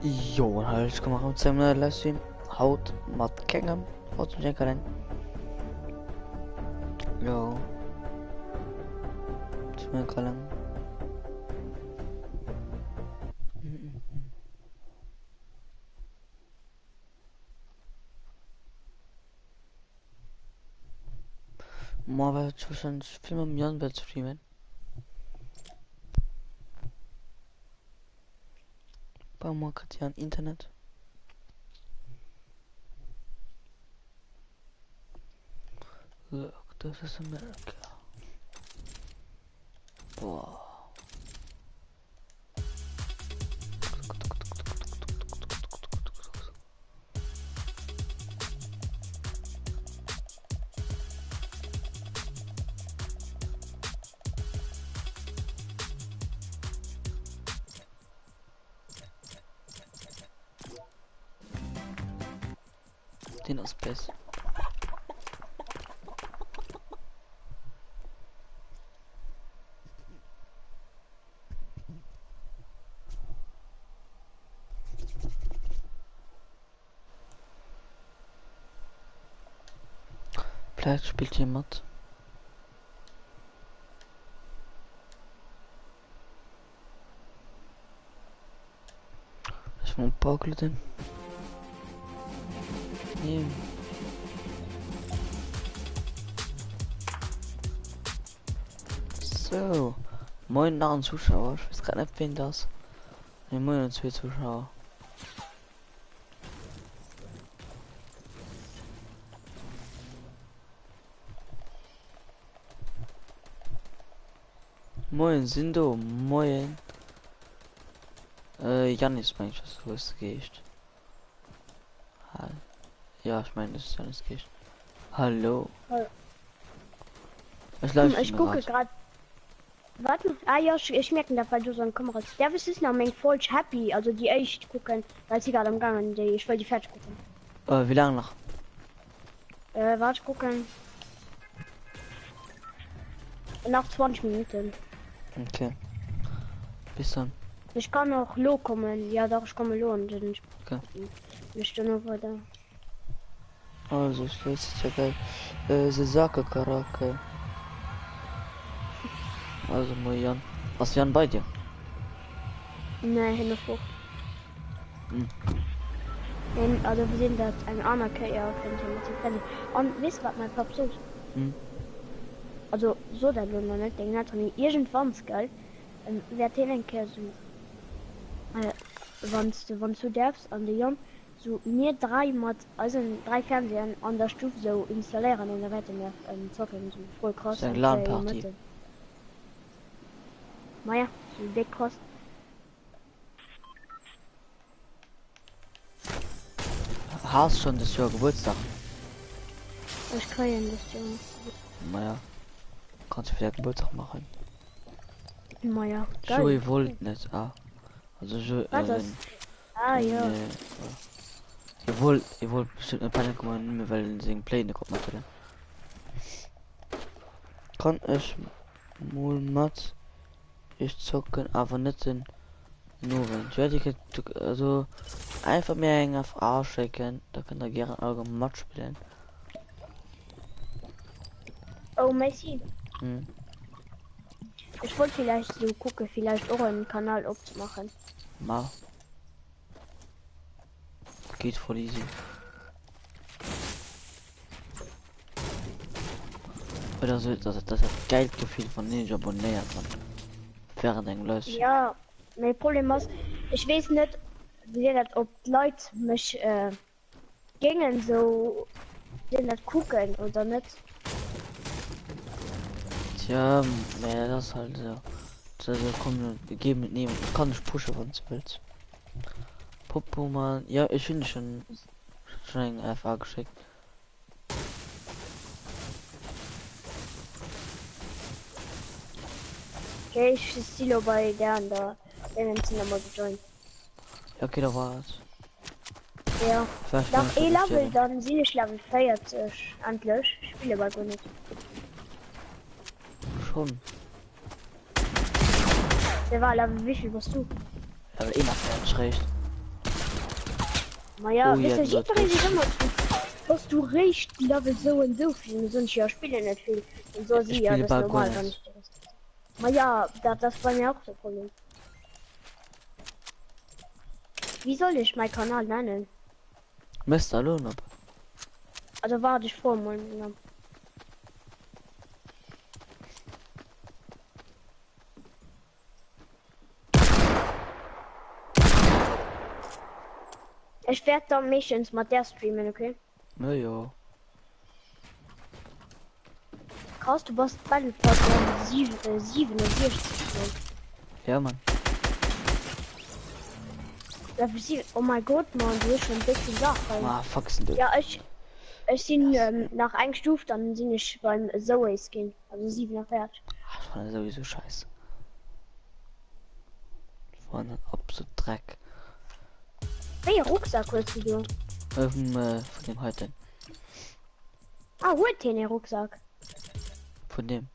Jo an hei komme mer erëm zu engem neie Livestream. Haut mat kengem, haut sinn ech enk alleng. Jo. Ech sinn enk alleng. Moar wäert ech wahrscheinlech vill mam Yann wäert streamen. Bei mir kritt Jan Internet. Look, this is America. Boah. Den ass bess. Vielleicht spielt hier mat. Ech mol Parkluten. Nee. So. Moin nach ein Zuschauer. Ich weiß grad nicht, wen das. Nee, moin und zwei Zuschauer. Moien sinn do moien äh, Janis meng ich was hues geescht ja ich mein das ist Janis geescht Hallo ich, hm, ich gucke grad Warte, ah ja, ich, ich merken dat weil du so Kamera der ist nach meng falsch happy also die echt gucken weil sie gerade am gangen die ich will die fertig gucken äh, wie lange noch äh, warte gucken Nach 20 Minuten. Okay. Bis dann. Ich kann auch lo kommen. Ja, doch, ich komme lo und dann okay. eine Stunde weiter. Also, ich lese ja geil. Äh, Sesake Karake. Also, moi Jan. Was Jan bei dir? Nee, hin und fort. Hm. Nein, also wir sehen dat eng aner Kéier kënnt hie mat sengem Fernseh. An weess de wat mäi Papp sot? Hm. Also sot dat elo nach net dengen Elteren, mee iergendwanns, gell, wäert hien eng Kéier sou, wann s de, wann s du däerfs an de Jon, sou mir 3 mat eisen 3 Fernsehen an der Stuff sou installéieren an da wäerte mir zocken, sou voll krass Sou eng eng Kéier jo LAN-Party. Mëtten. Maja, sou déck krass. Has schon des Joer Gebuertsdag? Ech kréien dëst Joer. Maja, kannst du fir däi Gebuertsdag maachen. Maja, geil. Joé wollt net, ah. Also jo, Wat äh, ass? Ah den, jo. äh, hie wollt, hie wollt bestimmt net pennen kommen, nëmme well en seng Play net konnt mathuelen. Kann ech mol mat? Ech zocken awer net den Owend. Jo, dir kënnt also einfach mir eng FA schécken, da kënnt der gären alleguer matspillen. Oh Messi. Hm. Ech wollt vielleicht so gucke, vielleicht och en Kanal opzemachen. Ma. Geht voll easy. Oder so, das, das hat geilt Gefühl von den abonnéiert man während engem Livestream. Ja, mein Problem ass, ech weess net, wéi dat ob d'Leit mech äh, géingen sou den dat kucken oder net. Tja, mä dat ass halt esou. Das ist komm, geben und nehmen. Ich kann dich pushen, wann du willst. Popo Mann, ja, ich finde schon schon eng FA geschickt. Okay, ich si lo bei der an der deenen sinn emol gejoint. Ja, okay, da war es. Ja. Vielleicht kann Nach ich ee das Level, stellen. dann sinn ech Level 40. Endlech. Ich spiele bald gar nicht. Schon. Der war Level, wie viel warst du? Level 41 recht. Ma ja, Oh weess ja, de, den huet jiddweree seet rich. ëmmer zu bass du réischt Level sou an sou vill, dann soen ech jo, ech spillen net vill, dann soe Ech si, ja spille dat ass bal guer normal wann net. ech dir das. Ma ja, dat ass bei mir och de Problem. Wéi soll ech mäi Kanal nennen? Mëss der elo en op? Also waart, ech froe mol meng Mamm. Ech wäert dann meeschtens mat där streamen, okay? Na jo. Krass, du bass Battle Pass Level 7, äh, 67 schon. Ja, Mann. Level 7, oh mein Gott, Mann, du hast schon dick viel Sachen. Ah, fuck, sind du. Ja, ich, ich sind ähm, nach eng Stufe, dann sind ich beim Zoe Skin, also 47. Ach, ich fand sowieso scheiße. Ich fand das absolut Dreck. Wéi e Rucksack hues du do? Äh, vum, äh, vun dem heiten. Ah, huet hien ee Rucksack? Vun dem.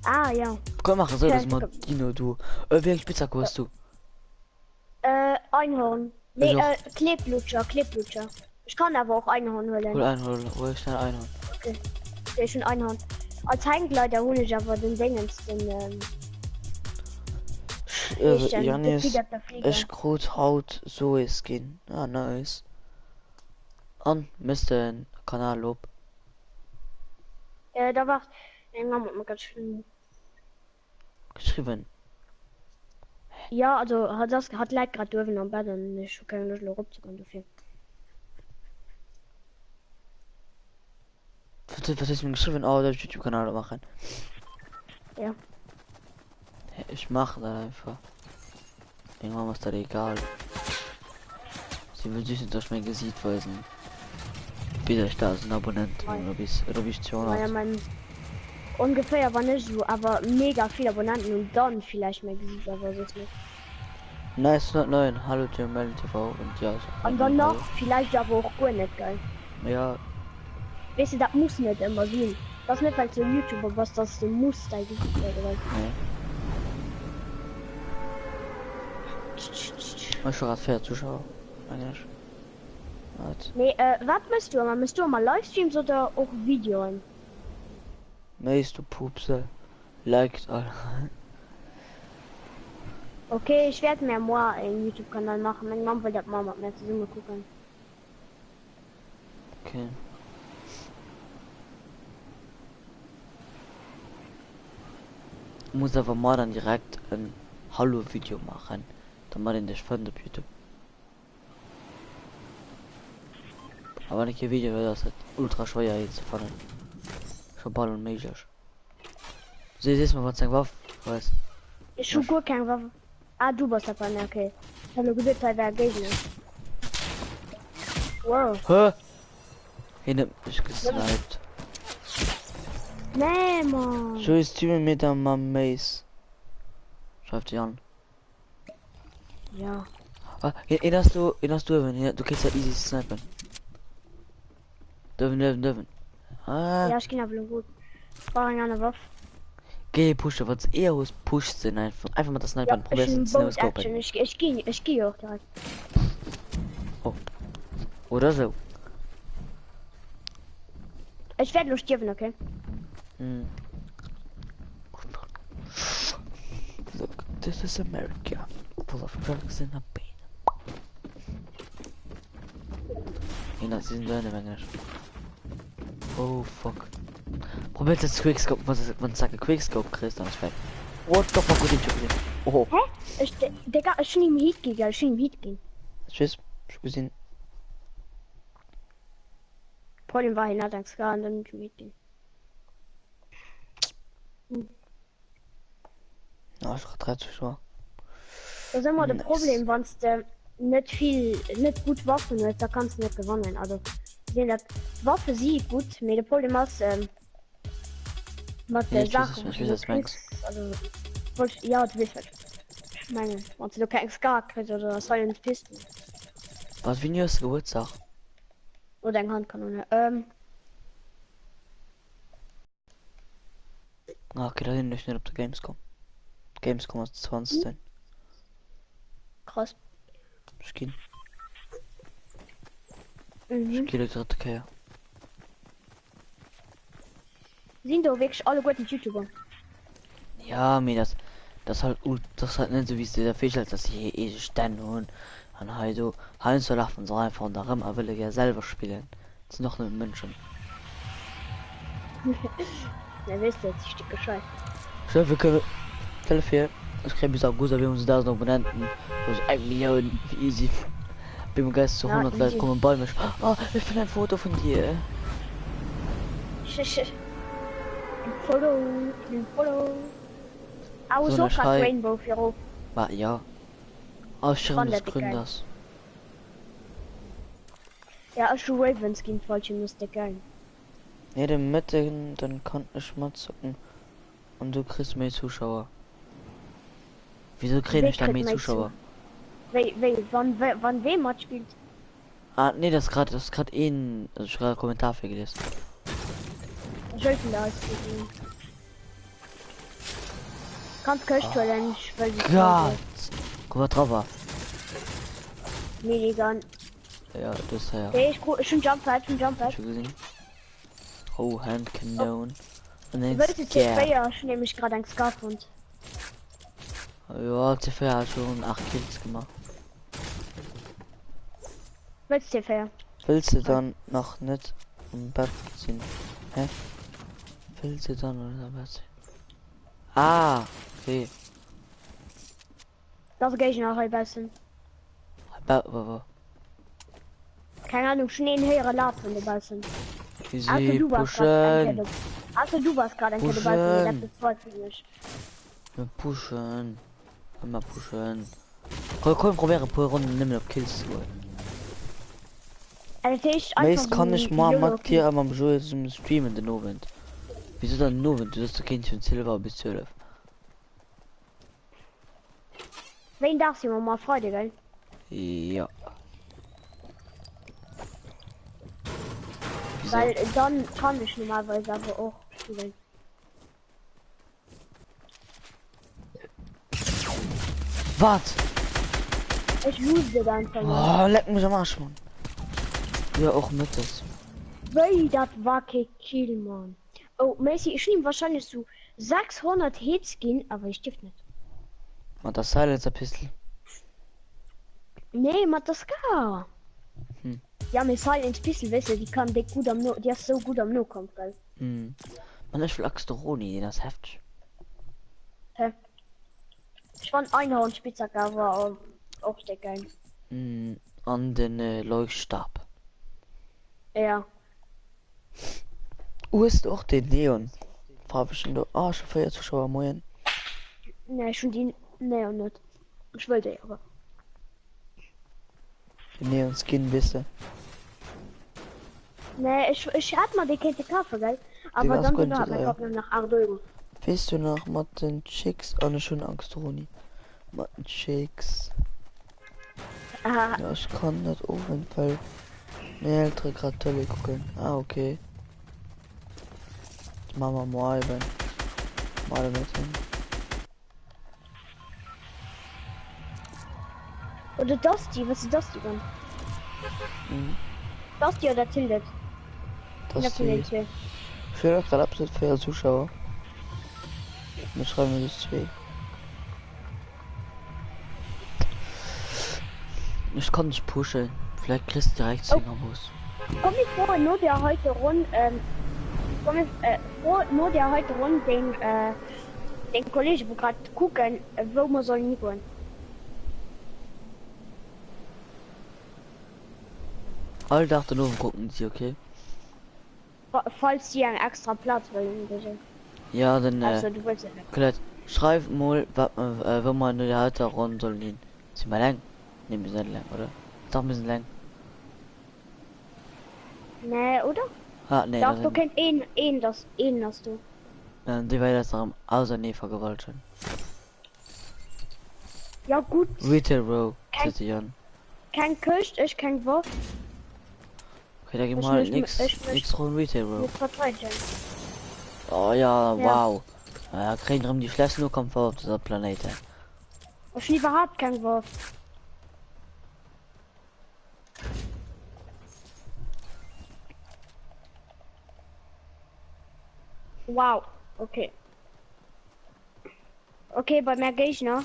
Ah, ja. Komm, machen so, dass Ja, man Dino du. Äh, wéi eng Spitzhack hues du? Äh, Einhorn. Nee, Ich auch. äh, Kleeblutscher, Kleeblutscher. Ich kann awer och Einhorn huelen. Hol Einhorn, hol schnell Einhorn. Okay. Okay, ich hun Einhorn. Als Hängegleiter hun ech awer den Dingens, den, ähm, Äh, ich, ähm, Janis, gefiederter Flieger. ech krut haut Zoe Skin. Ah, nice. An, misst den Kanal op. Äh, da wart, eng Mamm hat mir grad schon Geschriwwen. Ja, also hat das hat läit grad duerwen am Bett an ech hu keng Loscht elo eropzegoen dofir. Wat wat hues du mir geschriwwen? Oh, soll ech YouTube Kanal opmachen? Ja. Hä, ech maachen dat einfach. Meng Mamm ass dat egal. Si wëll just net, dass ech mäin Gesiit weisen. Bis ech 1000 Abonnenten hunn oder bis oder bis Ma ja 200. mein ongeféier wann ech esou awer mega vill Abonnenten hunn, dann villäicht mäi Gesiicht awer soss net. Nice 109, hallo Jim Melon TV und ja, ich hab An dann 109, nach hallo. villäicht awer och guer net gell. Ja. Weess de dat muss net ëmmer sinn. Dat ass net well s de Youtuber bass, dass de muss däi Gesiicht weisen. Nee. Ech hu grad 4 Zuschauer, mengen ech. Wat? Nee, äh, wat mëss du ëmmer? Mëss du ëmmer Livestreams oder och Videoen? Méis du Pupse, liked all. Okay, ech wäert mär moar en Youtube Kanal maachen. Meng Mamm wëll dat moar mat mär zesumme kucken. Okay. Muss awer moar dann direkt en Hallo Video maachen, damat een dech fënnt op Youtube. A wann ee kee Video huet ass et ultra schwéier een ze fannen. Scho bal onméiglech. Si sees mer wann s eng Waff hues. Ech hu guer keng Waff. Ah du bass dat bei mir, okay. Ech hat lo geduet hei wär e Géigner. Wow. Hä? Hien huet mech gesniped. Nee Mann. Sou streame mir da mam Mace. Schreift de Jan. Ja. Ah, een ass do, een ass duerwen. Hier, du kriss dat easy snipen. Duerwen, duerwen, duerwen. Ah. Ja, ich ginn awer lo gut. Ich brauch eng aner Waff. Geh pushen, wann du eher hues, pushst den einfach. Einfach mat der Sniper Ja, und ich probierst hun den zu Bolt scopen. Action. Ich, ich geh, ich geh och direkt. Oh. Oder so. Ich werd lo stierwen, okay? Hm. Look, this is America. Full of drugs and a pain. Een sie sind deine Englisch. Oh fuck. Probiert jetzt Quickscope, was ist, wenn du Quickscope kriegst, dann ist fertig. What the fuck, gut, ich gesehen. Oh. Hä? Ich, Digga, ich hun ihm Hit gegeben, ich hun ihm Hit gegeben. Tschüss, ich gesehen. Problem war, hien hat eng Scar an dann hun ich ihm Hit gegeben. Ah, ich grad 3 Zuschauer. Das ist immer de Nice. Problem, wann du net vill net gutt Waffen hues, da kannst du net gewannen. Also sinn dat Waffe si gutt, mee de Problem ass ähm, mat Nee, de ich weiß, Saachen, ich wou weiß, du was du meinst. kriegst, also wollt, ja du weess wat ich mengen, wann du do keng Scar kriegst oder Silent Pistol Was, wie hast du Geburtstag? oder eng Handkanone. Ähm, Ah, okay, da sinn ech net op der Gamescom. Gamescom ass 20. Krass. Ech ginn. Ech Mhm. kille drëtte Kéier. Sinn do wierklech alleguerten d'Youtuber? Ja, mee dat dat halt ul dat halt net sou wéi s de der virstells, dass si hir eege Stänn hunn an hei do. Heiansdo lafen se och einfach ronderëm a wëlle gär selwer spillen. Dat sinn och nëmme Mënschen. Ja, weess de, dat si Stécke Scheiss. Stell dir vir, stell dir vir, ech kréie bis August op eemol sou 1.000 Abonnenten, oder sou eng Millioun, wéi easy. Op eemol geist sou Ja, 100 Leit easy. komme bei mech, Oh, ech wëll eng Foto vun dir. Ein Foto, ein Foto. Ah, Soen so ech grad hei, Rainbow viru. ma ja, aus Ich Schirm fand des dat geil. Gründers. Ja, ech hu Ravens ginn, falls ich muss dat geil. Nee, de Mëtten, dann kann ech matzocken an du kriss méi Zuschauer. Wieso kréien Wee ech da kritt méi méi zu? Zuschauer? Wéi, wéi, wann, wann wee matspillt? Ah, nee, das grad, das grad een, also ich grad Kommentar virgelies. Ech wëll vun der eis gesinn. Kannst Këscht huelen, ich wëll die Folge. Gott! Guck mal drauf war. Minigun. Ja, das ja. Okay, ich, ich schon Jump Pad, schon Jump Hab Pad. ich schon gesehen. Oh, Hand Oh, Cannon. Und ein wëlls du Scare. C4? Ich nämlich gerade eng Scar fonnt. Ja, C4 hat schon 8 Kills gemacht. Wëlls du C4? Willst du dann nach net am Bett sinn? Hä? Willst du dann noch net am Bett sinn? Ah, okay. Das Géigner hei baussen. Ba, ba, ba. Keng Ahnung, schon een héiere lafen dobaussen. Ausser Sie du warst grad eng Kéier pushen. do. Ausser du warst grad eng Kéier dobaussen, mee dat Pushen. bezweifelen ech. Wir pushen. Immer pushen. Komm, komm, probiere puer Runden nëmmen op Kills ze goen. Also dat heescht Méis einfach kann sou ech mar YOLO mat dir Kills. a mam Joé zesummen streamen den Owend? Wieso dann den Owend? Du soss du kéints vun 12 Auer bis 12. Wéin Dag si mer mar? Freide, gell? Ja. Wieso? Well dann kann ech normalerweis awer och spillen. Wat? Ech lose et einfach mal. Oh, leck mech am Arsch, Mann. Ja, och mëttes. Wéi, dat war kee Kill, Mann. Oh, Messi, ech hunn him wahrscheinlech sou 600 Hits ginn, awer hie stierft net. Mat der Silencer Pistol. Nee, mat der Scar. Hm. Ja, mee Silence Pistol, weess de, déi kann déck gutt am No, déi ass sou gutt am Nokampf, gell? Hm. Mann, ech wëll Axtoroni, deen ass hefteg. Hä? Ech fand Einhornspitzhack awer och déck geil. Hm, an den äh, Leuchtstab. Ja. Hues de och deen Neon farwegen do? Ah, scho 4 Zuschauer, moien. Nee, ech hun déi Neon net. Ech wëll déi awer. Den Neon Skin, weess de. Nee, ech, ech hätt mer déi kéinte kafen, gell? Deen Awer ass dann guer dono net sou hat mäi deier. Papp nëmmen nach 8 Euro. Weess du nach mat den Chicks, an ech hunn Angst Roni. Mat den Chicks. Ah, Ja, ech kann net Owend, well meng Eltere grad Tëlee kucken. Ah, okay. D'Mama moar eben. Mar de Mëtten. Oder Dusty, was ist Dusty dann? Mhm. Dusty oder Tildet? Einer von den Dusty. zwei. Ech hunn och grad absolut 4 Zuschauer. Mir schreiwen just zwee. Ech kann dech pushen. Vläicht kriss de direkt Oh, 10 Abos. komm mir froen no der heute Runde, ähm, komm mir äh, fro no der heute Runde den, äh, den Kollege, wo grad kucken, äh, wou mer sollen higoen. All Dag den Owend kucken si, okay? Falls si eng extra Plaz wëllen oder sou. Ja, den äh, Ausser du wëlls et net. Colette, schreif mol, wat mer, äh, wou mer no der heiter Ronn sollen hin. Si mer eleng? Nee, mir sinn net eleng, oder? Dach, mir sinn eleng. Nee, oder? Ah, nee, Dach, da do sinn. kéint een, een ass, een ass do. Äh, déi wäit eis nach am Ausernee vergewaltegen. Ja gutt. Retail Row, Keng, seet de Jan. keng Këscht, ech keng Waff. Okay, da gi Ech mer halt mech, nix, ech mech nix Ronn Retail Row. net verteidegen. Oh ja, Ja. wow. Ja, kréien erëm déi schlechtst Nokampfwaffe op dëser Planéit, hä? Ech hunn iwwerhaapt keng Waff. Wow, okay. Okay, bei mir Gegner.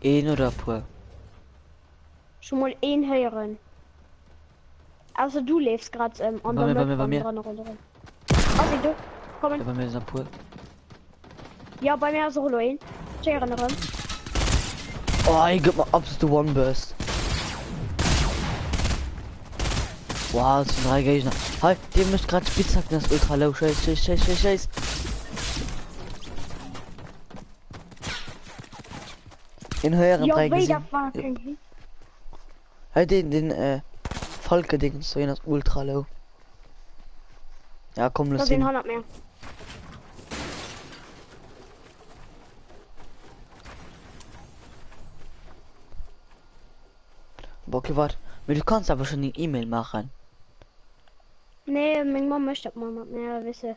Een oder puer? Schon mal een hören. Außer du lebst gerade ähm, an Bei der mir, bei Map mir, bei mir. dran rundherum. Also du, Ja, kommen. bei mir sind puer. Ja, bei mir ist auch noch ein. Ich erinnere. Oh, ich geb mal absolute One Burst. Wow, das sind drei Gegner. Hey, dem müsst gerade Spitzhacken, das ist ultra low. Scheiß, scheiß, scheiß, scheiß, scheiß. In höheren Ja, drei wait, gesehen. da war kein Hit. Hey, den, den, äh, Falke-Ding, so das ultra low. Ja, komm, Da lass sind hin. 100 mehr. Boah, okay, warte. Du kannst aber schon die E-Mail machen. Nee, meine Mama möchte mal mit mir, wisse.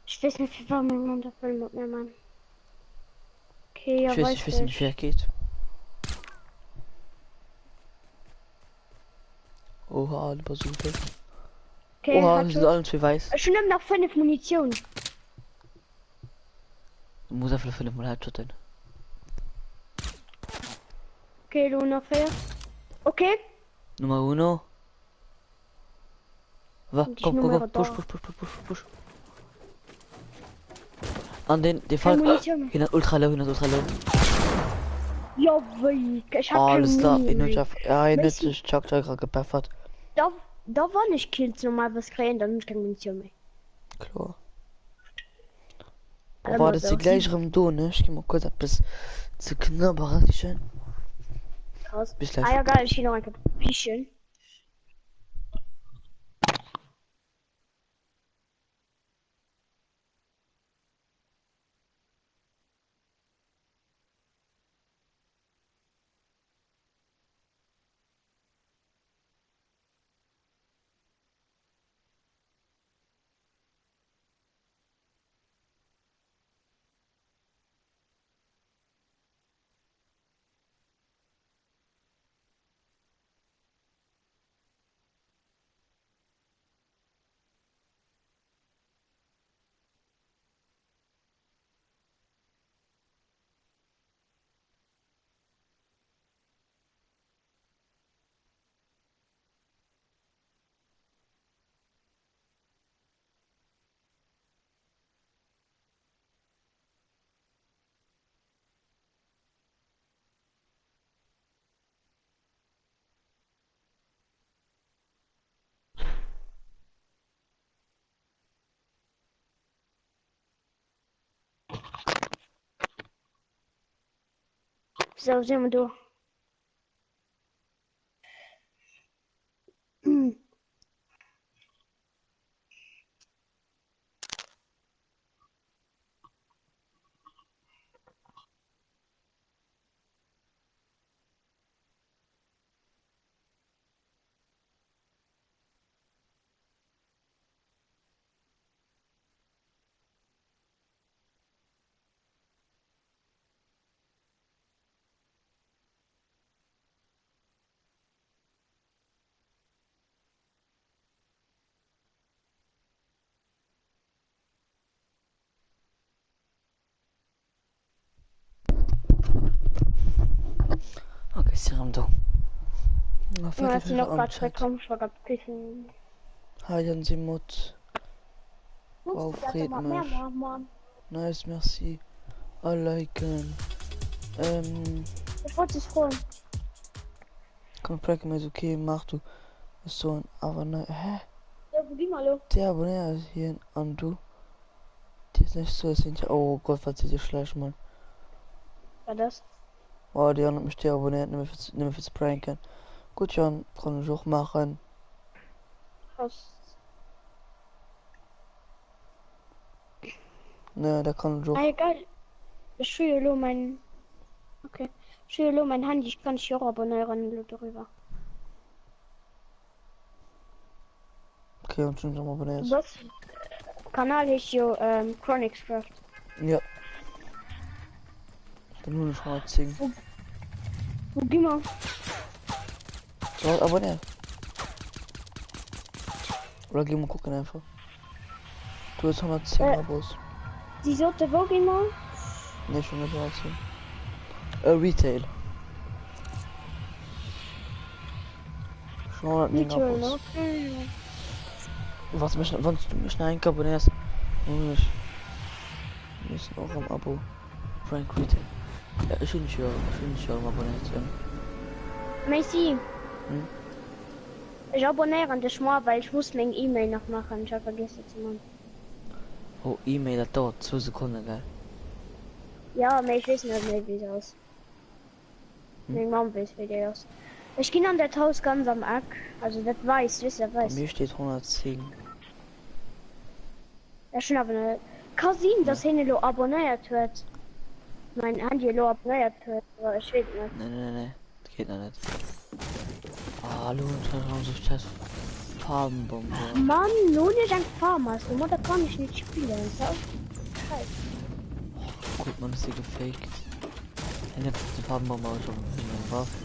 Ich weiß nicht, warum meine Mama das will mit mir, Mann. Okay, ja, Ich weiß, weiß ich weiß nicht, ich. wie er geht. Oha, die Bazooka. Okay, Oha, hat die sind schon. alle zu weiß. Ich nehme noch 5 Munition. Du musst einfach fünf Mal headshotten. Okay, du noch vier. Okay. Nummer uno. Wa, Und die komm, komm, Nummer komm, push, da. push, push, push, push, push. An den, den Keine Falk. Munition. Hin ultra low, hin ultra low. Ja, wie? Ich hab keine Alles klar, Muni ich mehr. nutze ja, ich Weißt du- nutze Chuck gerade gepfeffert. Da, da war nicht Kills normal was kriegen, dann hab ich keine Munition mehr. Klar. Alle Boah, mal das so. ist gleich rum du, ne? Ich geh mal kurz etwas zu knabbern, schön. Krass. Bis gleich. Ah ja, geil, ich hier noch ein Kapischchen. So, sind wir durch. Hm. Okay, ist rum du. Na, Ja, fertig sind noch am grad Chat. zurückgekommen, ich war grad pissen. Hi, dann sie Mut. Wow, freut mich. Nice, merci. I liken. Ähm, Ich wollte es freuen. komm, prank mir ist okay, mach du. So ein, aber ne, hä? Ja, wo gehen wir, hallo? Der Abonnier ist hier an du. Die ist nicht so, sind ja, oh Gott, was ist hier schlecht, Mann. War das? Oh, die anderen mich deabonniert, nicht mehr für, nicht mehr fürs Pranken. Gut, Jan, kann ich auch machen. Krass. Ne, da kann ich auch. Ah, egal. Ich schüle nur mein. Okay. Ich schüle nur mein Handy, ich kann nicht auch abonnieren darüber. Okay, und schon mal abonniert. Was? Kanal ist jo ähm, Chronix Craft. Ja. Dann hol ich mal 10. Wo gehen wir? So, abonniert. Oder geh mal gucken einfach. Du hues 110 Äh. Abos. Si sote wou gi mer? Nee, schon net 110. Äh, Retail. Schon 109 Retail, Abos. okay. Was mech, wann du mech nach eng Kéier abonnéiers, hunn ech missen och am Abo. Frank Retail. Ja, ech hunn dech jo, ech hunn dech jo erëm abonnéiert, jo. Merci. Hm? Ech abonnéieren dech moar, well ech muss meng E-Mail nach maachen, ech hat vergiess dat ze man. Oh, E-Mail, dat dauert zwou Sekonnen, gell? Ja, mee ech weess net méi wéi se ass. Hm? Meng Mamm weess wéi déi ass. Ech ginn an dat Haus ganz am Eck, also dat weist, weess dat Bei weist. mir steet 110. Ech hunn awer net. Ka sinn, Ja. dass hien elo abonnéiert huet, mein Handy elo abonnéiert huet, awer ech weess et net. Nee, nee, nee, nee, dat geet nach net. Ah, lo hunn ech erëm sou scheiß Farbenbombe. Mann, lo hunn ech eng Farmers, domadder kann ech net spillen, dat ass scheiss. Oh, guck man, ist sie gefaked. Ich hab die Farbenbombe aber schon eine Waffe.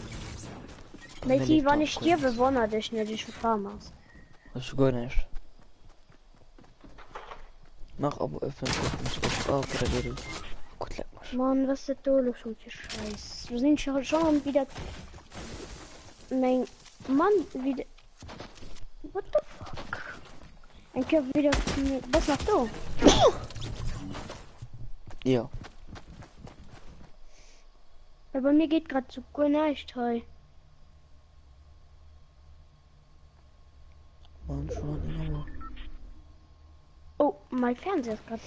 Bei mir Messi, liegt wann auch ech stierwe, Gold. wonner dech net, ech hu Farmers. Ich gar nicht. Mach Abo öffentlich mich auf oder geht es? Oh Gott, leck mich. Mann, was ist dat do elo schon fir Scheiss? Lo sinn ech schon wieder meng Mann wieder. What the fuck? Eng Kéier wieder. Bass nach do? Ja. Well bei mir geet grad sou guer näischt hei. Mann, schon immer. Oh, mein Fernseher ist grad.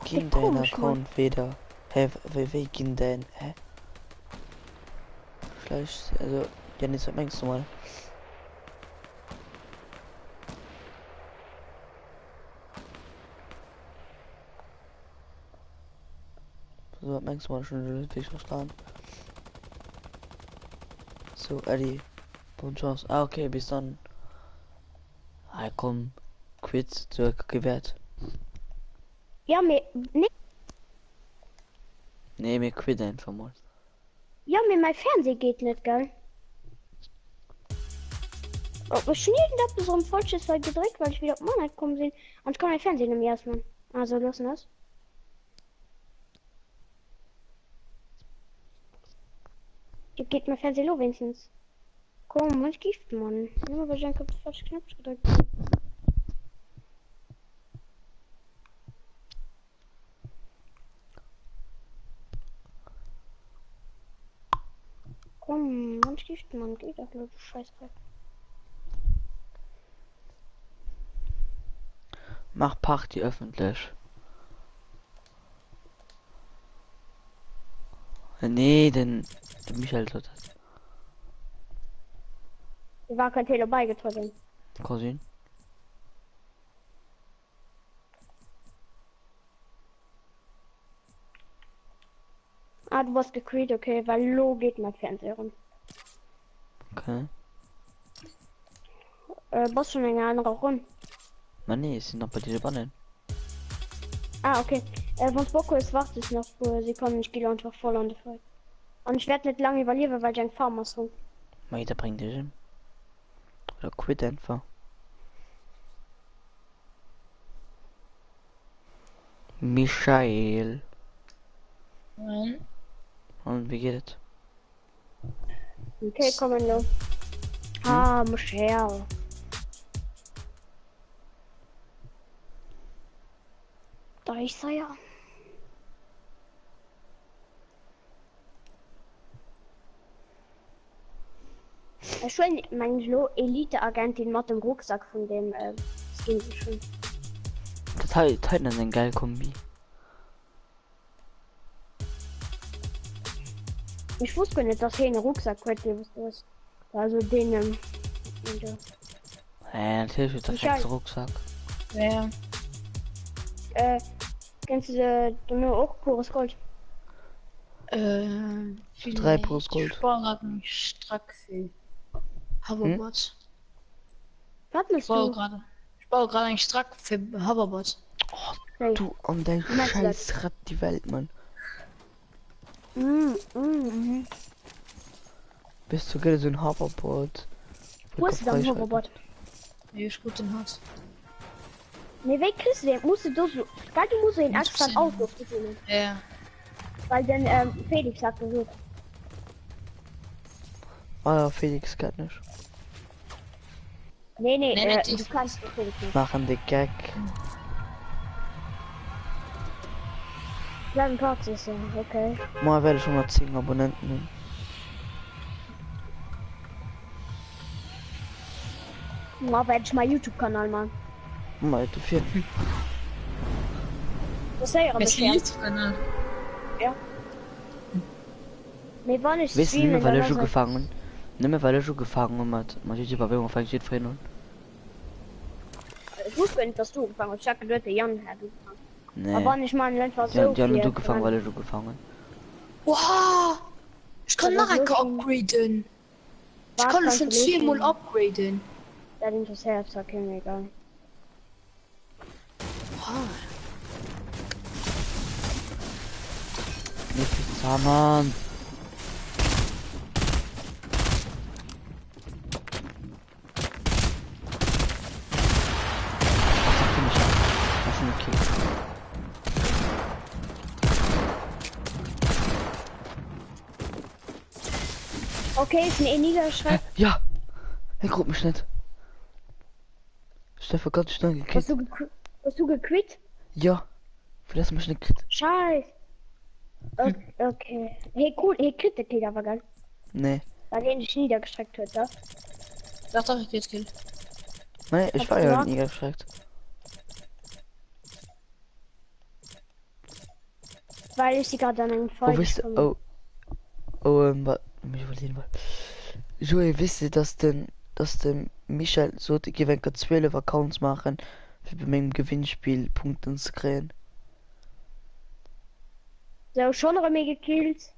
Ginn dein komisch, Mann. Account wieder. Hä, wéi, wéi ginn dein, hä? Vielleicht, also, Janis, was meinst du mal? So, was meinst du mal? Schon wirklich verstanden. So, Eddie, bonne Chance. Ah, okay, bis dann. Ah, komm, Quiz zurückgewährt. Ja, mee nee. Nee, mir quit einfach mal. Ja, mee mäi Fernseh geet net, gell? Oh, ech hunn iergendeppes erëm Falsches hei gedréckt, well ech wieder op d'Manette komm sinn. An ech kann mäi Fernseh net méi ausman. Also loossen ass. Geet mäi Fernseh elo wéinstens? Komm, ech giff, Mann. Nëmme well ech eng Kéier op de falsche Knäppche gedréckt hunn. Komm, Mann, giff, Mann. Geh doch nur, du Scheißdreck. Mach Party öffentlich. Nee, den, den Michael soll das. War kein Tele beigetreten. Cousin. Ah, du warst gecreed, okay, weil lo geht mein Fernseher rum. Okay. Äh, bass schon eng anerer Ronn? Ma nee, ich sind noch bei dir bannen. Ah, okay. Äh, wann Bock hues, wart ich nach puer Sekunden, ich gehe einfach voll an de Fight. An ich werd net lang iwwerliewen, weil ich eng Farmers hun. Ma jeder bringt dich hin. Oder quit einfach. Michael. Nein. Und wie geht es? Okay, kommen lo. Ah, Michelle. Da ist er ja. Ech huelen meng elo Elite-Agentin mat dem Rucksack vun dem äh, Skin schon. Dat hei, dat hei ass eng geil Kombi. Ech wusst guer net, dass hien e Rucksack huet, dee was also den ähm, der. Hä, natierlech huet der Michael. Rex Rucksack. Ja. Äh, kennst du äh, dono och pures Gold? Äh, Drei pures vielleicht. Gold. Ich baue gerade einen Strack für Hoverboard. Was Ich machst baue du? gerade. Ich baue gerade einen Strack für Hoverboard. Oh, Hey. du an dein Wie meinst du das? Scheiß Rad die Welt, Mann. Mm, mm, mhm. Bist du gerne so ein Hoverboard? Wo ist denn Freischalten. Hoverboard? Nee, ich gut den hat. Nee, wéi kriss du den? Muss du do so, gell, du muss een extra Auto gewinnen. Ja. Weil den ähm, Felix hat gesot. Ah ja, Felix kennt ech. Nee, nee, Nee, äh, net du die. kannst den Felix nicht. Machen de Geck. Bleiben Partys, okay. Mal werde ich 110 Abonnenten hunn. Ma werde ich mein YouTube-Kanal machen. Mal dofir. Interesséiere mech Merci ja. YouTube-Kanal. Ja. Mee wann ech Weess de, nëmme streamen, well dann ech ass et. ugefaangen hunn, nëmme well ech ugefaangen hunn mat mat YouTube a wéi fänkt jiddwereen un. Ech wusst guer net, dass du ugefaangen hues. Ech hat geduet, de Yann hätt ugefaangen. A Nee, wann ech man einfach déi sou déi hunn net fir ugefaangen well ech ugefaangen hunn. Wow! Ech kann Dat nach ass eng lo Kéier schonn. upgraden. Ech Wat kann kanns schon du lo zweemol schonn? upgraden. Dat interesséiert zwar keen, mee egal. Wow. Mir Pizza, Mann! Ach, da komm ich ja. Das ist okay. Okay, ist ein niederschreibt. Ja! Er grupp mich nicht. Stefan ganz schnell Hast gekillt. du, hast du gequit? Ja! Für das mich nicht gekillt. Scheiße. Okay. Hey, cool. Hey, kriegt der Kill aber geil. Nee. Weil den dich niedergestreckt hat, ja? Doch, doch, ich geh jetzt kill. Nee, ich Hast war du ja gemacht? nie erschreckt. Weil ich sie gerade an einem Oh, Feuer wisst komme. oh. Oh, ähm, wa mich überlegen wollte. Joey, wisst ihr, dass den, dass den Michael so, ich géif enker 12 Accounts maachen, fir bei mengem Gewinnspiel Punkten ze kréien? So, schon noch einmal gekillt.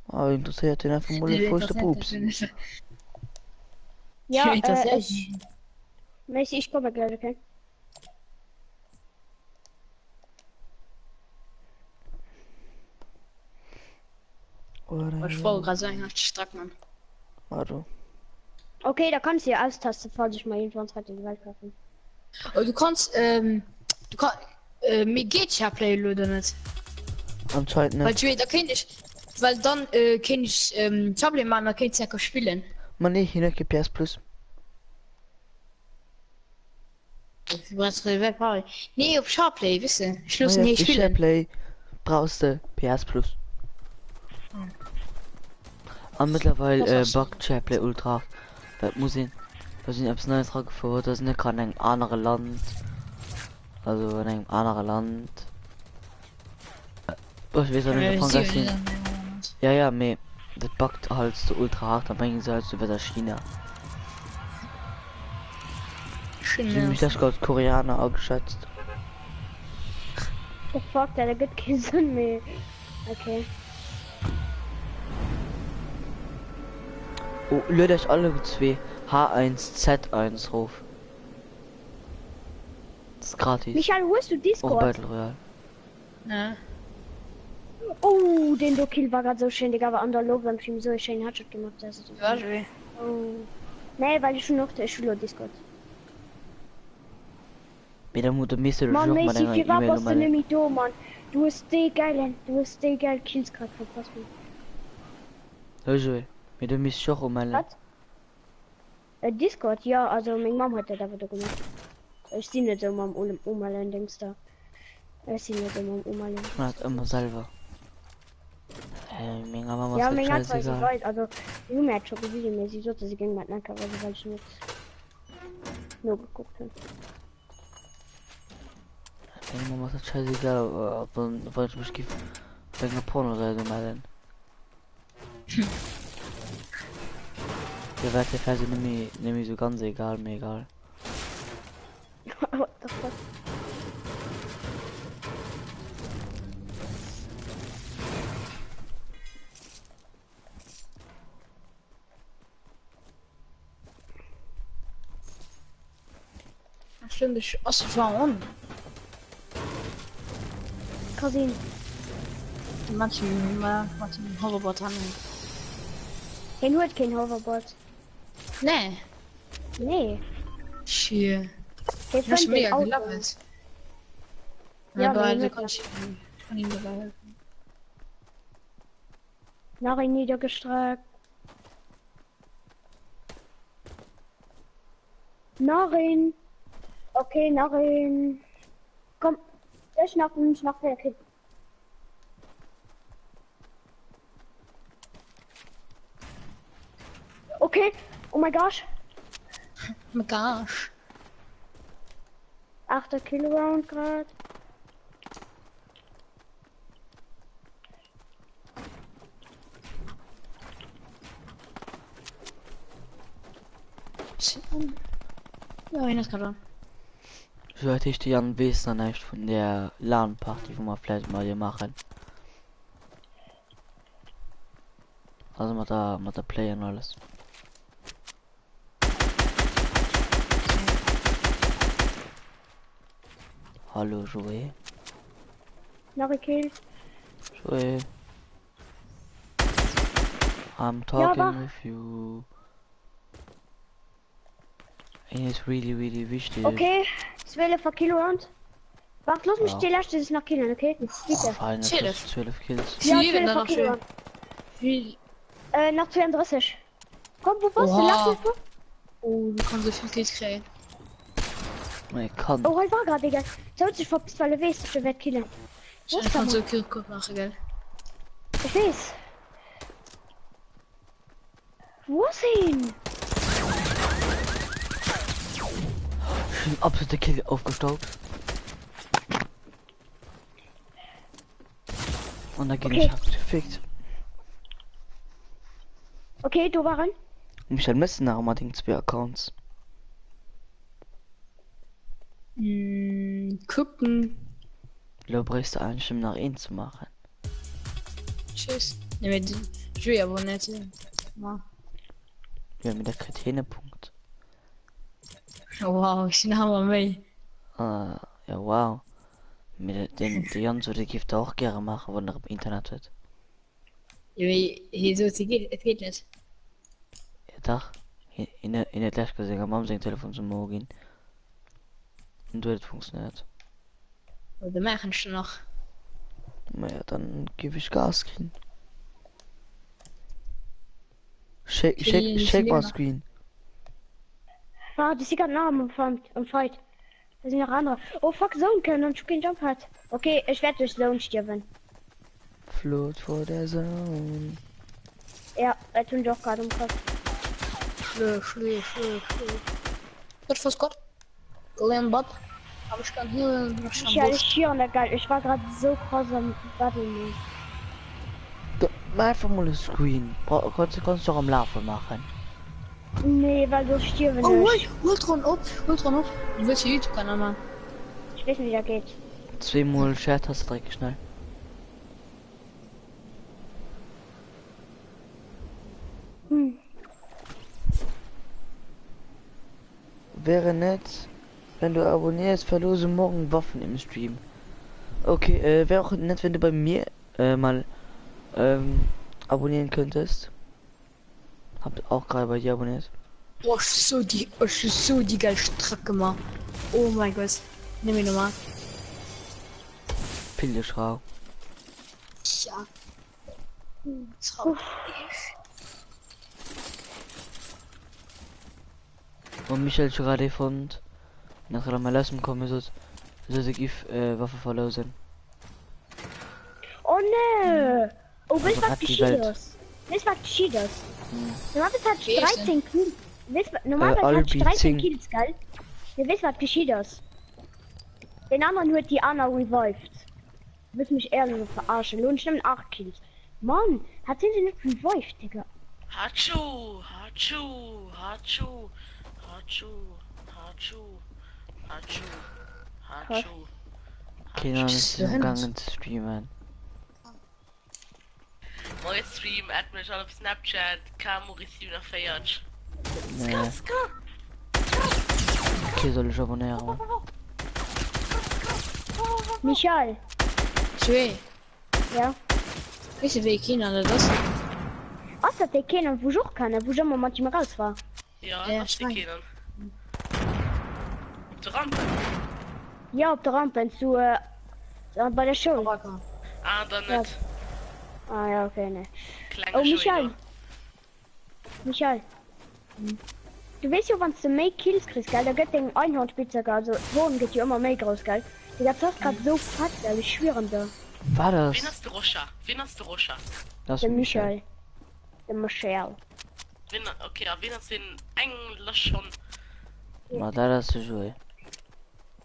Ah, interesséiert den einfach mol e feuchte Pups. Ja, äh, ich, Messi, ich komme gleich, okay? Ich wollte gerade sagen, ich stark, Mann. Warte. Okay, da kannst du ja austasten, falls ich mal irgendwann zweite Welt kaufen. Oh, du kannst, ähm, du kannst, äh, mir geht Sharplay oder nicht? Anscheinend Weil net. ich, da kennt ich, weil dann, äh, kenn ich, ähm, Sharplay machen, da kennt ich ja spielen. Ma nee, hien huet kee PS Plus. Nee, op Sharplay, wisse du? Ich Ma loossen ja, hee fir spillen. Shareplay brauchs de PS Plus. An mëttlerweil Das äh, ass buggt Shareplay ultra hart. Dat muss een, well si hunn eppes Neies eragefouert, dass een net kann an engem anere Land, also an engem anere Land, ech weess och net, a Frankräich sinn, ja ja, mee dat buggt halt sou ultra hart, da brénge se halt sou wéi a China. Si hunn mech lech als Koreaner ageschätzt. The fuck, dat ergëtt kee Sënn méi. Okay. Oh, luet iech alle 2 H1Z1 rof. Das ist gratis. Michael, hues du Och Discord? Battle Royale. Ja. Oh, den do Kill war grad sou schéin, Digga, war an der Luft, ech hunn sou e schéinen Headshot gemaach, dat ass Ja, ich Oh. Nee, well ech hunn och, ech hunn lo Discord. Mee da mu da misst du dech Mann, och mat Messi, enger firwat E-Mail bass de umellen. net méi do, Mann? Du hues déi geilen, du hues déi geil Kills grad verpasst, Mann. Hë Joé, mee du misst dech och umellen. Wat? Äh, Discord, jo, also meng Mamm huet dat awer do gemaach. Ech sinn net esou mam Umellen Dings da. Ech sinn net esou mam Umellen. Ech man dat ëmmer selwer. Äh, menger Mamm ass Ja, dat meng Eltere si scheißegal. weit, also si hu mir dat scho gewisen, mee si sote si géing mer et net weisen, well ech net nogekuckt hunn. Menger Mamm ass dat scheißegal, ob wann ech mech giff op enger Pornosäit umellen. Dir war der Fernsehen nemmi nemmi so ganz egal, mir egal. What the fuck? Stimmt, ich ass war on. Ka sinn. Manchen mat dem Hoverboard han. Hien huet keen Hoverboard. Nee. Nee. Schier. Hie Hast fënnt mega den Auto. gelevelt. Ja, Aber nee, da net. kann ich, ich kann ihm dabei helfen. Nach een niedergestreckt. Nach een. Okay, nach een. Komm, ech nach, ech nach 4 Kills. Okay, oh my gosh. Oh my gosh. Achter Kill Round grad. Ja, een ass grad an. So dat heescht de Jan weess nach näischt vun där LAN-Party wou mer vläicht mat dir maachen. Also mat der mat der Play an alles. Hallo Joé. Nach e Kill. Joé. I'm Ja, talking wach. with you. And it's really really wichtig. Okay, 12 Kilo Round. Wart, lass mich Ja. die letzte nach killen, okay? Bitte. Fein, 12. 12 Kills. Ja, Wie 12 dann nach Kilo schön. Round. Wie Äh, nach 32. Komm, wo warst du? Oha. Lass mich vor. Oh, du kannst so viel Kills kriegen. Ich kann. Oh, ich war gerade, Digga. Soll sich verpisst, weil er weiß, ich werde killen. Wo Ich ist der kann so Mann? Kill machen, gell? Ich weiß. Wo ist ihn? Ich bin absolute Kill aufgestaubt. Und da geht Okay. ich hab gefickt. Okay, du waren. Michael müssen nach unbedingt zwei Accounts. Mm, gucken. Lo brichst du einen nach ihn zu machen. Tschüss. Ne, mit ich will aber nicht. Ma. Ja, mit der Kretene-Punkt. Oh, wow, ich bin hammer méi. Ah, ja, wow. Mit den, den Jan so die Gift auch gerne machen, wenn er im Internet wird. Ja, hier so, es geht, es geht nicht. Ja, doch. In der, in der gleich gesehen, am Mam sein Telefon zum Morgen. Und du hat funktioniert. Oder machen schon noch. Naja, dann gebe ich Gas kriegen. Shake, shake, Ich shake nehme mal noch. Screen. Ah, die sind gerade nah am, am, am Fight. Da sind noch andere. Oh fuck, Zone können und ich keinen Jump hat. Okay, ich werde durch Zone sterben. Float vor der Zone. Ja, er tut doch gerade um Kopf. Schlö, schlö, schlö, schlö. Gott fürs Gott. Glenn Bot. Aber ich kann hier noch schon Ich, ich hier und geil. Ich war gerade so krass am Battle. Mann. Da, mach einfach mal ein Screen. Bra kannst, kannst du doch am Laufen machen. Nee, weil so sterben Oh, ich. wait, Ultron op, Ultron op. Du willst YouTube-Kanal machen. Ich weiß nicht, wie der geht. Zweimal Share-Taste drücke schnell. Hm. Wäre nett, wenn du abonnierst, verlose morgen Waffen im Stream. Okay, äh, wäre auch nett, wenn du bei mir äh, mal ähm, abonnieren könntest. Hab auch gerade bei dir abonniert. Boah, so die, oh, so die geil Strecke gemacht. Oh mein Gott. Nimm ihn nochmal. Pildeschrau. Ja. Traurig. Und Michael schon gerade fand, nach der Malassen kommen so, so ich äh, Waffe verlosen. Oh ne! Oh, weißt Also du, was hat die geschieht Welt. ist? Weißt du, was geschieht ist? Hm. Normalerweise hat ich Wer ist 13 Kills. Weißt du, normalerweise Äh, hat ich Albi 13 Zing. Kills, gell? Ja, weißt du, was geschieht ist? Den anderen wird die Anna revived. Du willst mich ehrlich so verarschen. Lohnt stimmt 8 Kills. Mann, hat sie sie nicht revived, Digga? Hatschu, Hatschu, Hatschu, Hatschu, Hatschu, Hatschu, Hatschu. Keine Ahnung, ist Behindert. umgegangen zu streamen. Moin Stream, add mich auf Snapchat, K-Maurice47. Nee. Ska, Okay, soll ich abonnieren? Michael, Schwer. ja? Weißt du, wer Kinder das? Was hat der kennen, wo ich auch kann, wo ich immer manchmal raus war? Ja, Ja, das ist die Schwein. Kenan. Auf der Rampe. Ja, op der Rampe zu äh, Bei der Schoul. Ah, dann net. Ah ja, okay, ne. Klenge Oh, Joey Michael. do. Michael. Du weess jo, wann s de méi Kills kriss, gell, da gëtt deng Einhornspitzhacke, also d'Horn gëtt jo ëmmer méi grouss, gell? Digga, dat ass grad esou fett, gell, ech schwieren der. Wat Wien ass? ass de Rocha? Wien ass de Rocha? Dat ass De de Michel. Michael. De Michel. Wien, okay, a wien ass deen Engleschhond? Ma dat ass de Joé.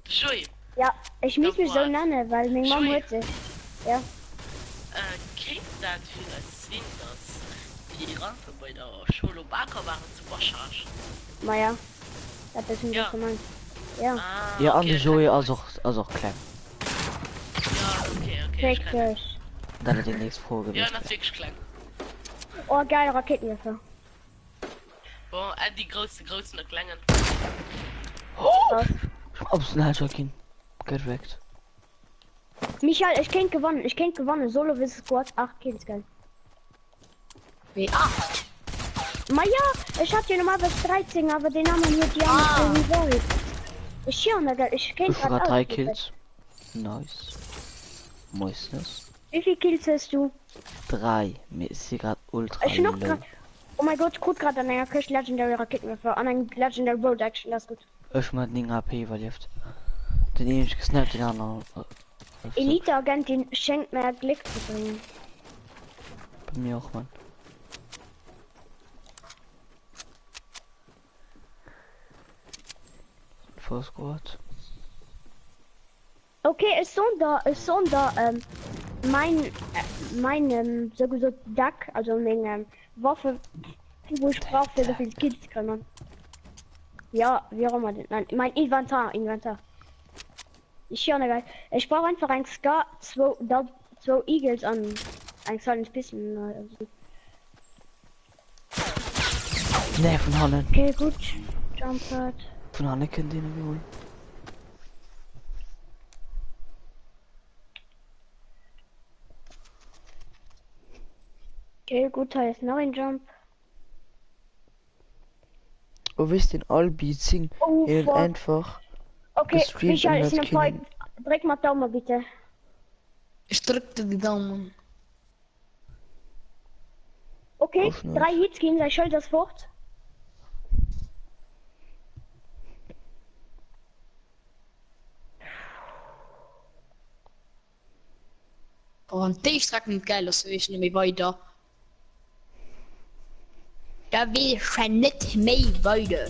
De Joé. Ja, ech Da misst mech esou waart. nennen, well meng Mamm Joé. huet sech, ja. Kéint dat villäicht sinn, dass déi Ranke bei der Schoul op Aker waren zu Bascharage? Maja, dat ass hunn ech Ja. och gemengt, ja. Ah, Ja, an okay, de ech Joé kennen ass och, ass och kleng. Ja, okay, okay, ech kennen. Wierklech. Dat ass déi nächst Fro Ja, en gewiescht. ass wierklech kleng. Oh geil, Raketenwerfer. Bon, Äddi grouss, de groussen, de klengen. Krass. Ech hab absolut einen Headshot ginn. Get wrecked. Michael, ech kéint gewannen, ech kéint gewannen. Solo vs Squad, 8 Kills, geil. Wéi 8? Ma ja, ech hat jo normalerweis 13, awer deen aneren huet déi aner Ah. gerevived. Ech schwören der, gell, ech kéint Ech hu grad grad 3 ausflippen. Kills. Nice. Moistness. Wéi vill Kills hues du? 3, mee ech si grad ultra Ech hun och low. grad, oh mein Gott, krut grad an enger Këscht Legendary Rakéitenwerfer an eng Legendary Bolt Action, dat ass gutt. Ech hu mat 9 HP iwwerlieft. Den een hunn ech gesniped, den aneren op Elite Agentin schéngt mer Gléck ze bréngen. Bei mir och, Mann. Full Squad. Ok ech soen der ech soen der ähm, mein äh, mein ähm, sou gesot Deck also meng ähm, Waffe wou ech brauch fir souvill Kills ze kréien. Ja wéi och ëmmer dat nennt mein Inventar Inventar. Ech jo geil. Ech brauch einfach eng Scar zwou da zwou Eagles an eng Silent Pistol. Nee vun hannen. Ok gutt Jump Pad. Vun hanne kënnt een ewell. Ok gutt hei ass nach een Jump. Oh weess den Albi 10 Oh hien huet fuck. einfach Ok gestreamt Michael an ech sinn huet am Fight. keen Dréck mer d'Daume bitte. Ich drück dir die Daumen. Okay, Offen 3 Hits ginn, säi Schëld ass fort. Oh, an déi Streck net geil ass, wéi ech net méi weider. Da will ich schon net méi weider.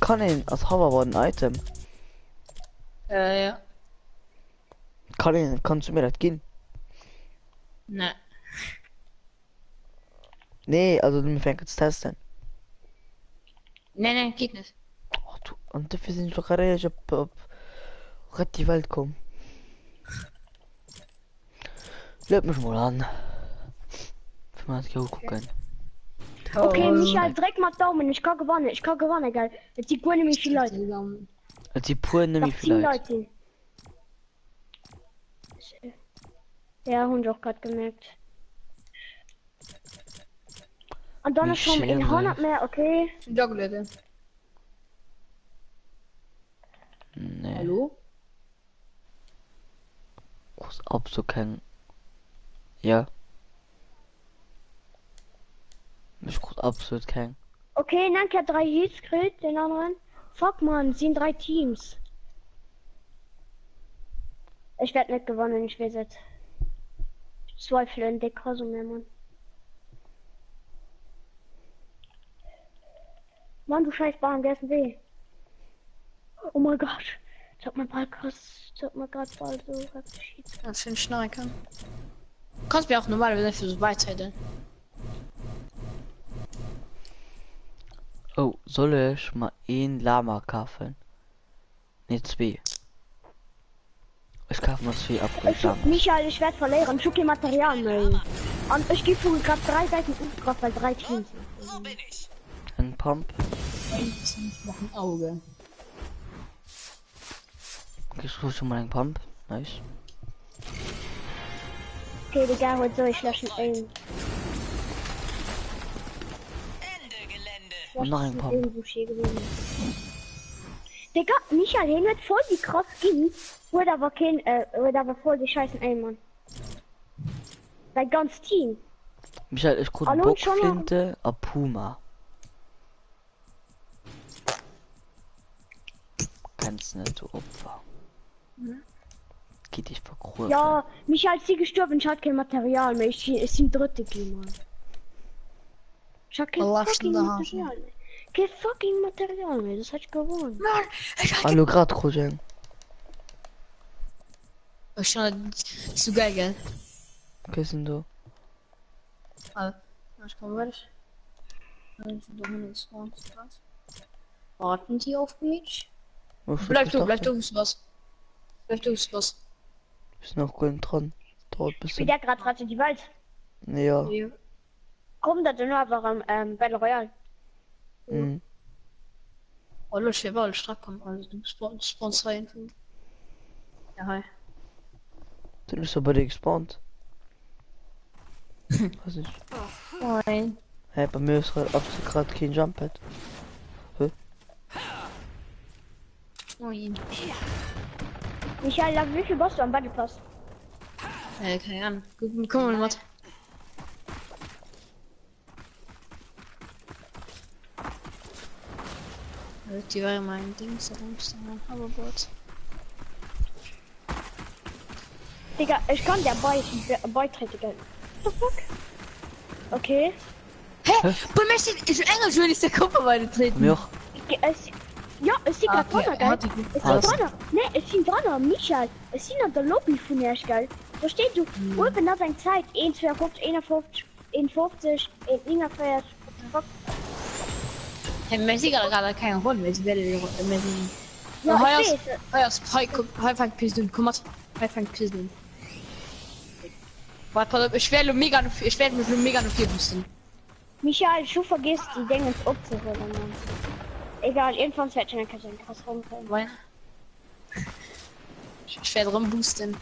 Kann een als Hoverboard en Item? Äh, ja. Kann een, kanns du mir dat ginn? Ne. Nee, also nëmme fir eng Kéier ze testen. Nee, nee, geht net. Oh, du, an dofir sinn ech doch grad eréischt op, op Rett die Welt komm. Lued mech mol an. Fir mal dat kucken. Okay, Michael, dréck mer d'Daumen, ech ka gewannen, ech ka gewannen, gell? Et si guer net méi vill Leit. Et si puer net méi Nach vill 10 Leit. Leit sinn. Ja, hunn ech och grad gemerkt. An dann ass schon een hannert mir, okay. Schon da gelueden. Nee. Hallo? Krus absolut keng. Ja. Ech krut absolut keng. Okay, Nank hat 3 Hits kritt, den anderen. Fuck man, sind 3 Teams. Ech werd net gewannen, ich wees et. Ich zweifle en déck krass un mir, Mann. Mann, du scheiß Bahn, wer ist denn weh? Oh mein Gott. Das hat mein Ball krass, das hat mir grad Ball so heftig. Das finde ich neu, kann. Kannst mir auch normalerweise für so beizeiten. Oh, soll ech mer een Lama kafen? Nee, zwee. Ech kafe mer zwee Upgrade Ech, Lamas. Michael, ich werd verléieren, ech hu kee Material méi. An ech gi vu grad 3 Säiten ugegraff, well 3 Teams sind. Eng Pump. Noch ein Auge. Okay, ich hol schon mal eng Pump. Nice. Okay, de Gar huet sou ee schlechten Aim. Und nach eng Pump. Irgendwo schier gewesen. Digga, Michael, hien huet voll déi krass Skins, huet awer keen, äh, huet awer voll déi scheissen Aim, Mann. Säi ganzt Team. Michael, ech krut An hun schon nach. Bockflinte a Puma. Kenns net, du Opfer. Geh dich vergruewen. Ja, Michael, ech si gestuerwen, ech hat keen Material méi, ech si, ech sinn Drëtte ginn, Mann. Ech hat keen fucking Material méi. Kee fucking Material méi, das hat ich gewonnen. Mann, ich Ah, lo grad krut ech eng. Ech schon zu geil, gell? Okay, sinn do. Ah, ich komm weiter. Warten die auf mich? Bleib du, bleib du, was? Bleib du, was? Ist nach guer net dran. Dauert Spielt bëssen. der grad Rette die Welt? Ja. Ja. Kommt dat duerno awer erëm ähm, Battle Royale? Mhm. Oh, lo ich will Strack kommen, also du spawnst rein. Ja, hi. Sinn ech so bei dir gespawnt? Weiß nicht. Moin. Hä, bei mir ist grad absolut grad kein Jump Pad. Hä? Moin. Michael, lass, wie viel brauchst du am Battle Pass? Äh, keine Ahnung. Guck, komm mal mit. Die war mein Ding, so mein Hoverboard. Digga, ich kann der bei beitreten, gell? What the fuck? Okay. Hä? Bei mir steht, ich Englisch will ich der Gruppe weitertreten. Mir och. Ge- Es, ja, es sind Ah, grad okay, dran, gell? hat die- Es sind Hat. dran. Ne, es sind dran, Michael. Es sind an der Lobby vun iech, gell? Da steht du, Hm. oben ass eng Zäit, 1, 52, 51, 51, 49, what the fuck? Hey, mir si gerade keine Rolle, mir si mir si. Ja, Hei ich ass, weess. hei ass, hei komm, hei fängt Pisten un, komm mat, hei fängt Pisten un. Warte, pass op, ech werde mega, ich werde mech lo mega no vir boosten. Michael, ech hu vergiss déi Dingens opzehuelen, Mann. Egal, irgendwann wäert schon eng Kéier eng krass Ronn kommen. Moin. Ich werde rum boosten.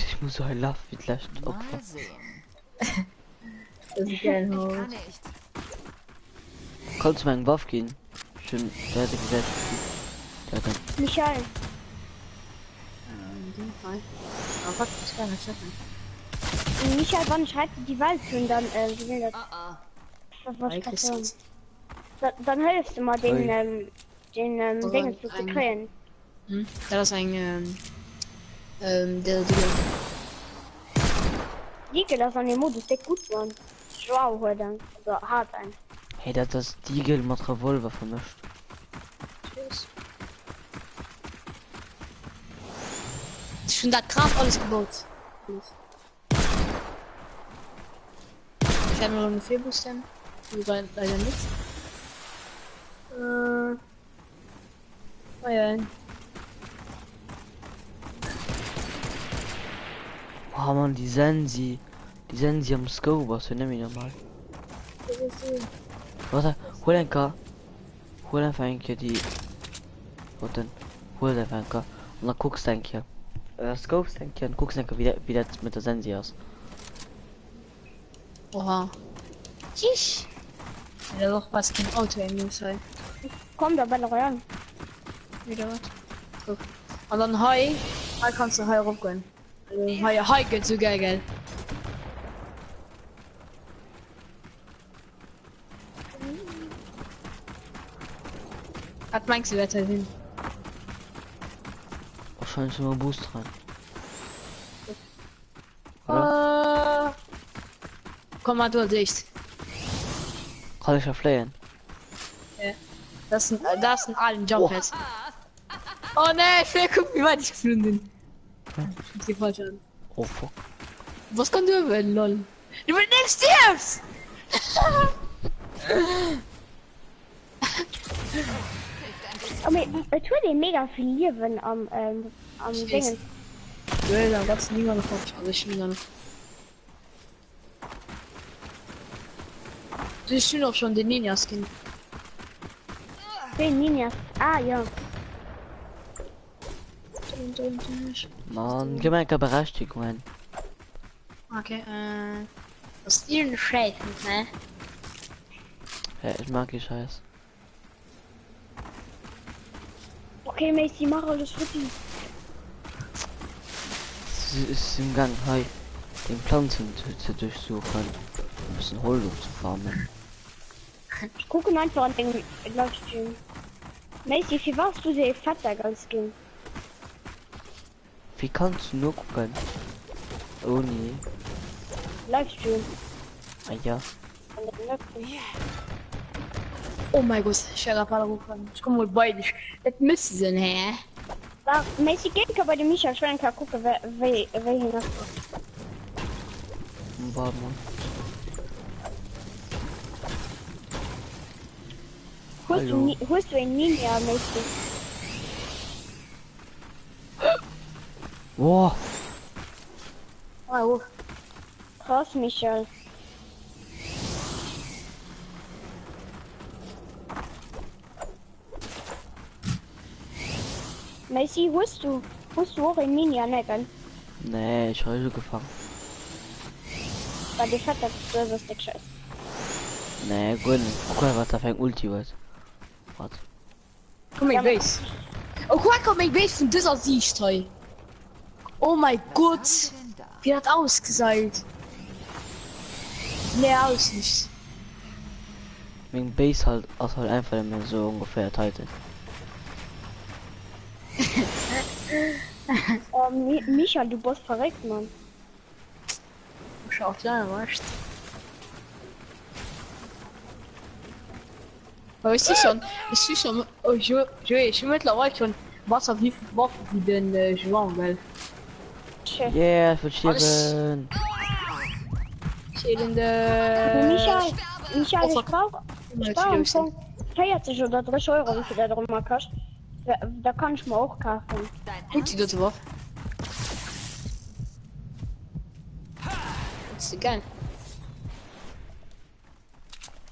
Ich muss so hei laf wie d'lescht Opfer. Mal sehen. Das ist geil. Ich kann nicht. Kannst du mir eng Waff ginn? Ech hunn der hätte gesäit der dann. Michael, Aber fuck, ich kann nicht checken. Michael, wann schreibt die Welt schon dann, äh, wie will das, Ah, ah. was, was Hei, passieren? Christus. Da, dann hilfst du mal den, Ui. ähm, den, ähm, So, Dingens zu ein- kréien. Hm? Das ist ein, ähm, ähm, der, der, Deagle ass an dem Modus déck gutt, Mann. Joao huet eng, also hat eng. Hey, dat ass Deagle mat Revolver vermëscht. Ich schon dat grad alles gebaut. Ich werde nur noch vier boosten. Die war leider nicht. Äh. Oh ja. Oh Mann, déi Sensi, déi Sensi am Scope ass jo net méi normal. Warte, hol eng K. Hol einfach eng Kéier déi. Warte, hol einfach eng K. An da kucks de eng Kéier. Äh, scopes eng Kéier an kucks eng Kéier, wéi dat, wéi dat mat der Sensi ass. Oha. Tschüss. Ja, doch was kein Auto im News hei. Komm da Battle Royale. Wieder was. Guck. Und dann hei, hei kannst du hei raufgehen. Also, hei, hei geht so geil, gell. Was meinst du, wer da hin? Wahrscheinlich immer Boost rein. Oder? Äh, komm mal, du als echt. Kann ich ja flayen. Ja. Das ist ein, das ist ein alten Jump Pad. Oh ne, ich will gucken, wie weit ich geflogen bin. Ich geh falsch an. Oh fuck. Was kann du werden, lol? Du nicht stirbst! Oh, mee, et huet ee mega vill Liewen am, ähm, am Ich weiß. Dingens. Ja, da gab's niemand noch. Also ich bin dann. Du schon auch schon den Ninja Skin. Wéi Ninja? Ah, ja. Mann, gib mir eng Berechtigung. Okay, äh. Was ist denn Scheiß, ne? Ja, ich mag die Scheiß. Okay, Macy, mach alles futti. Ech sinn am Gaang hei deng Planzen ze duerchsuchen, e bëssen Holz ofzefarmen. Ech kucken einfach an dengem Livestream. Macy, firwat has du sou ee Fettdeck als Skin? Wéi kanns du nokucken ouni. Livestream. Ah ja. An dengem Livestream. Oh mein Gott, ich wär grad bal erofgefallen. Ich komm mol bei dech. Dat müsste sinn, hä? War Macy géi ka bei de Michel ech well eng Kéier kucke wéi wéi hien ass. Warte mal. Hues du Hallo. Ni hues du een Ninja Macy? Boah. Oh. Krass Michel. Macy hues du hues du och een Ninja? Nee gell? Nee, ich habe gefangen. Well dee Fetter du hues ass déck scheiss. Nee, guer net. Guck mal, wat da fir eng Ulti huet. Wat? Komm meng Base. Oh guck mal, meng Base vun dëser Siicht hei. Oh mein Gott, wéi dat ausgesäit. Nee, Aussicht. Meng Base halt ass halt einfach nëmmen esou ongeféier Titan. Oh Michael, du bass verréckt, Mann. Schaut ja, weißt. Aber ich sehe schon, ich sehe schon, oh, jo, jo, ich bin mittlerweile schon Wasser wie Waffen wie den äh, Joan, gell? Yeah, ich will stierwen. Äh, Michael, Michael, ich brauch, ich brauch am Fong 40 oder 30 Euro, wie viel dat och ëmmer kascht. Da kann ich mir och kafen. Gut, die dritte Waffe. Ist geil.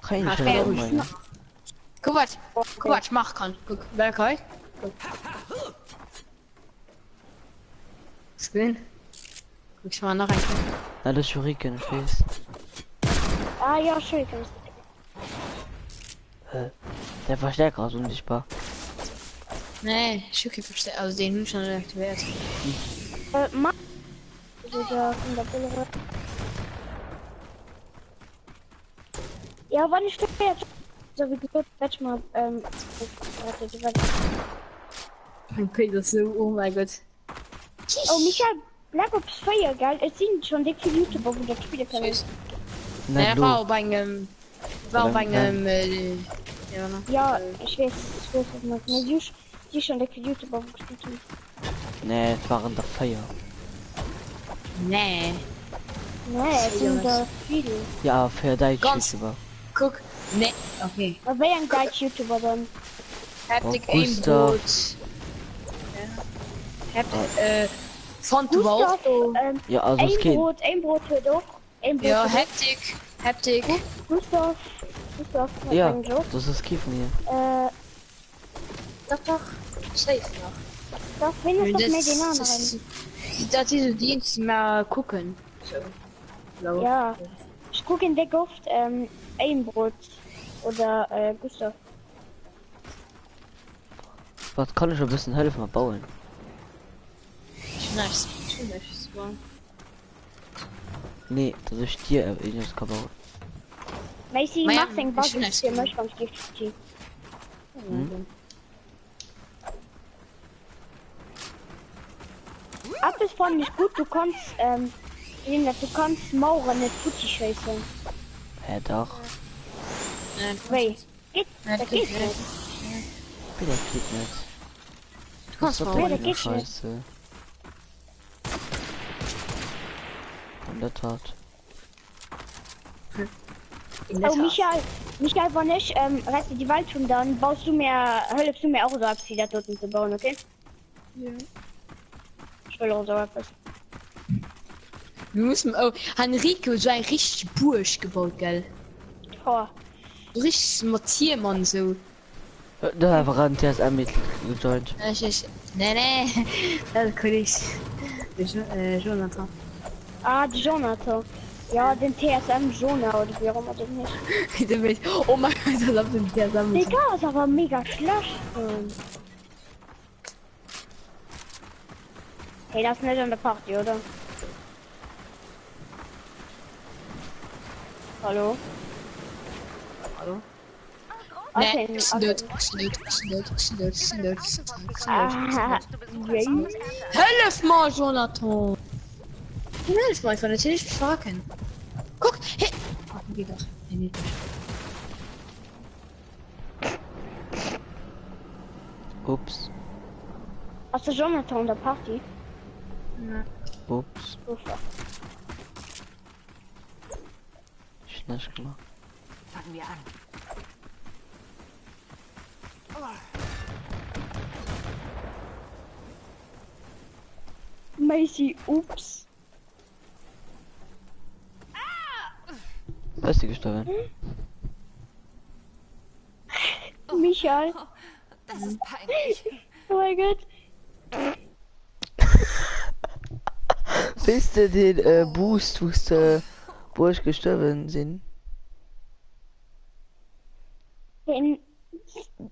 Kann ich schon umbringen. Guck was, guck was ich machen kann. Guck, wer kann? Skin. Guck ich mal nach ein. Na, das ist Shuriken, ich weiß. Ah ja, Shuriken. Hä? Der Verstärker ist unsichtbar. Nee, Shuriken Verstärker, also den hun schon aktiviert. Äh, ma oder von der Bulle. Ja, wann ich jetzt so wie gesagt, werd ich mal ähm, warte, die werd Mein Peter ist so, oh mein Gott. Oh Michael, Black Ops 4, gell? Es sind schon dick viele YouTuber, wo das spielen können. Tschüss. Na, Nee, du. war op engem war op Op engem engem äh, ja, ne. Ja, ich weiß, ich weiß, was man. Nee, sie sind schon dick viele YouTuber, wo gespielt haben. Nee, et waren der 4. Nee. Nee, es sind da viele. Ja, 4 däitsch Ganz- YouTuber. Guck, nee, okay. Aber wer ein deutsch YouTuber dann? Haptic Oh, Gustav. Aimbrot. Ja. Haptic, äh, Fantu war auch Gustav, do. ähm, Ja, also es geht. Aimbrot, Aimbrot hört auch. Aimbrot Ja, hört auch. Haptic, Haptic. Gustav, Gustav hat Ja, einen Job. das ist Key von mir. Äh, Doch, doch. Safe nach. das findest doch mehr den Das, anderen. das, das ist so Dienst mal gucken. So. Glaub. Ja. Ich gucke in der oft ähm, Aimbrot oder äh, Gustav. Was kann ich ein bisschen helfen mal bauen? Schon nice. Schon nice. Nee, dass ich dir äh, irgendwas kann bauen. Macy, Ma ja, mach den ich Bug bin für nice. mich, wann ich giftig. Hm? Etwas fand ich gut, du kannst ähm, du kannst Mauern nicht futti schießen. Hä, doch. Nein, Wait, geht, Nein, das geht geht nicht. nicht. Bitte geht nicht. Du kannst Was mal. ist Nee, das das denn geht für nicht. Scheiße? In der Tat. In der Oh, Tat. Michael, Michael, wann ich ähm, rette die Wald schon, dann baust du mir, hilfst du mir auch so etwas wieder dort zu bauen, okay? Ja. Ich will auch so etwas. Wir müssen, oh, Henrico so ein richtig Burg gebaut, gell? Oh. So richtig Matiermann so. Äh, Da war ein TSM mit gejoint. Ich, ich, nee, nee. Das kann ich. Äh, Jonathan. Ah, die Jonathan. Ja, den TSM Jonah oder wie auch immer den nicht. Der will- Oh mein Gott, das auf dem TSM. Digga, ist aber mega schlecht. Mann. Hey, das net an der Party, oder? Hallo? Hallo? Nee, Okay, ech sinn okay. dout, ech sinn dout, ech sinn dout, ech sinn dout, ech sinn dout, ech sinn dout, ech sinn dout, ech sinn Ah, dout. yay. Hëllef mer, Jonathan! Hëllef mer einfach net, hien ech verrecken. Kuck, hie. Ah, hie geet dach. Nee, nee, nicht. Ups. Ass de Jonathan an der Party? Nee. Ups. Ufa. Ich nicht gemacht. Fangen wir an. Macy, ups. Bist du gestorben? Michael. Das ist peinlich. Oh mein Gott. Bist du den äh, Boost, wo du, wo ich gestorben sind? Den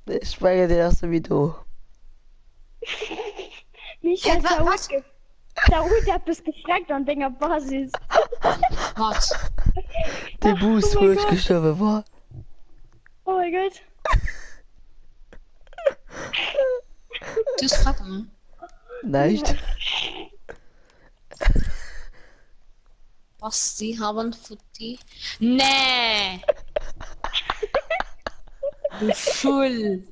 Ich spreche den ersten Video. Michael, Hä, wa- da was? huet da huet eppes gefreckt an denger Basis. Wat? Den Boost, Oh wo mein ich Gott. gestorben war. Oh mein Gott. Du hues Frecken, ne? Nein. Was, sie haben Futti? Nee! Du Vull!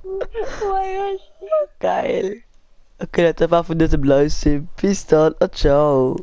Oh mein Gott. Geil. Okay, das war von diesem Livestream. Bis dann. Und ciao.